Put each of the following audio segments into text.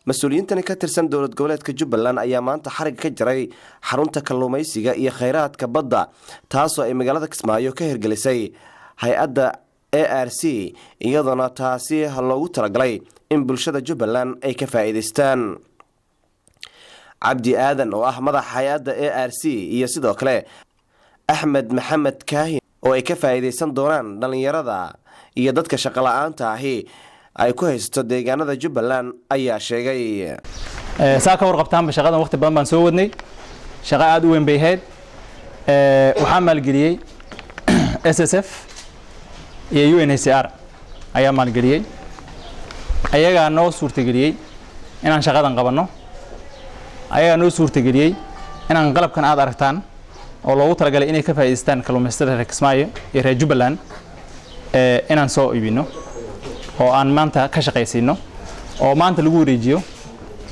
Mas-uuliyiintani ka tirsan dowlad goboleedka Jubbaland ayaa maanta xariga ka jaray xarunta kalluumaysiga iyo kheyraadka badda, taasoo ay magaalada Kismaayo ka hirgelisay hay-adda ARC, iyadoona taasi loogu talagalay in bulshada Jubbaland ay ka faa'iidaystaan. Cabdi Aadan oo ah madaxa hay-adda ARC iyo sidoo kale Axmed Maxamed Kaahin oo ay ka faa'iidaysan doonaan dhallinyarada iyo dadka shaqola-aanta ahi ay ku haysato deegaanada Jubbaland ayaa sheegay. Saa ka warqabtaanba, shaqadan waqti badan baan soo wadnay. Shaqo aada u weyn bay ahayd. Waxaa maalgeliyey SSF iyo UNHCR ayaa maalgeliyey. Ayagaa noo suurtageliyey inaan shaqadan qabanno. Ayagaa noo suurtageliyey inaan qalabkan aad aragtaan oo loogu talagalay inay ka faa'idaystaan kalluumaysatada reer Kismaayo iyo reer Jubbaland inaan soo iibino oo aan maanta ka shaqaysiino oo maanta lagu wareejiyo,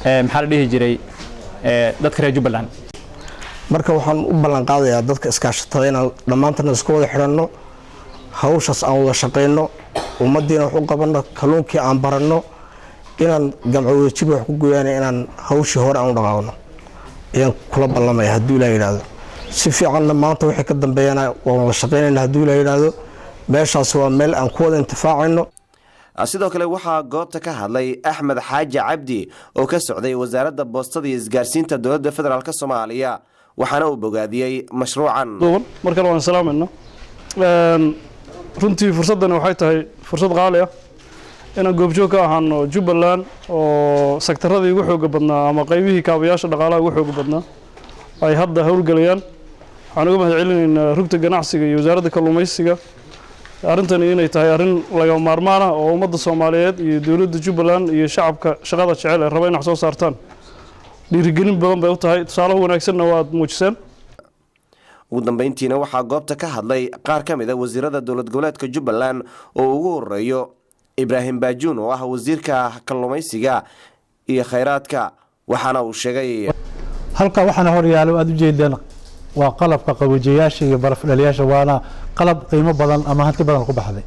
maxaa la dhihi jiray, dadka reer Jubbaland. Marka waxaan u ballan qaadayaa dadka iskaashatada inaan dhammaantana isku wada xidhanno, hawshaas aan wada shaqayno, ummaddiina wax u qabanno, kalluunkii aan baranno, inaan gamco wadajir wax ku goyaan, inaan hawshii hore aan u dhaqaaqno ayaan kula ballamaya hadduu Ilaa yidhaahdo. Si fiicanna maanta wixii ka dambeeyana waan wada shaqaynayna hadduu Ilaa yidhaahdo. Meeshaas waa meel aan ku wada intifaacayno. Sidoo kale waxaa goobta ka hadlay Axmed Xaaji Cabdi oo ka socday Wasaaradda Boostada iyo Isgaarsiinta Dowladda Federaalk Soomaaliya, waxaana uu bogaadiyey mashruucan. Mar kale waan salaamayna. Runtii fursaddani waxay tahay fursad qaali ah inaan goobjoog ka ahaano Jubbaland oo sektaradii ugu xooga badnaa ama qaybihii kaabayaasha dhaqaalaha ugu xooga badnaa ay hadda howlgelayaan. Waxaan uga mahad celinaynaa Rugta Ganacsiga iyo Wasaaradda Kalluumaysiga arrintani inay tahay arrin lagama maarmaan ah oo ummadda Soomaaliyeed iyo dowladda Jubbaland iyo shacabka shaqada jecel ee raba in wax soo saartaan dhiirigelin badan bay u tahay. Tusaalaha wanaagsanna waad muujiseen. Ugu dambeyntiina waxaa goobta ka hadlay qaar ka mid a wasiirada dowlad goboleedka Jubbaland oo ugu horeeyo Ibraahim Baajuun oo ah wasiirka kalluumaysiga iyo khayraadka, waxaana uu sheegay. Halka waxaana hor yaalo aada ujeedaan waa qalabka qaboojiyayaasha iyo baraf dhaliyaasha, waana qalab qiimo badan ama hanti badan ku baxday.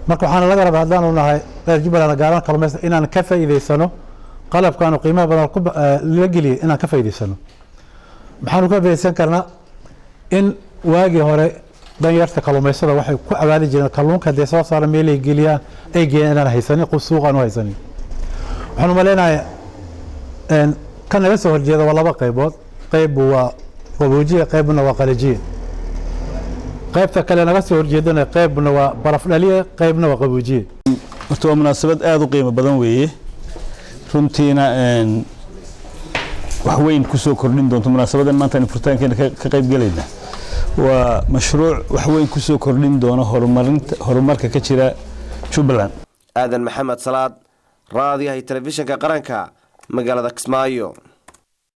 Marka waxaana laga rabaa haddaanu nahay reer Jubbaland, gaaran kalluumaysta, inaan ka faa'iidaysano qalabkaanu qiimaha badan ku la geliyay, inaan ka faa'iidaysano. Maxaanu ka faa'iidaysan karnaa? In waagii hore danyarta kalluumaysada waxay ku cabaadi jireen kalluunka haddee soo saara meelay geliyaan ay geeyaan inaan haysanin, suuq aan u haysanin. Waxaan u maleynayaa kan naga soo horjeeda waa laba qaybood: qayb waa qaboojiye, qaybna waa qalajiye. Qaybta kale naga soo horjeedana qaybna waa baraf dhaliye, qaybna waa qaboojiye. Horta waa munaasabad aada u qiimo badan weeye, runtiina wax weyn kusoo kordhin doonto. Munaasabadan maanta aynu furitaankeena ka qayb gelayna waa mashruuc wax weyn kusoo kordhin doona horumarinta horumarka ka jira Jubbaland. Aadan Maxamed Salaad, raadiyaha iyo telefishinka Qaranka, magaalada Kismaayo.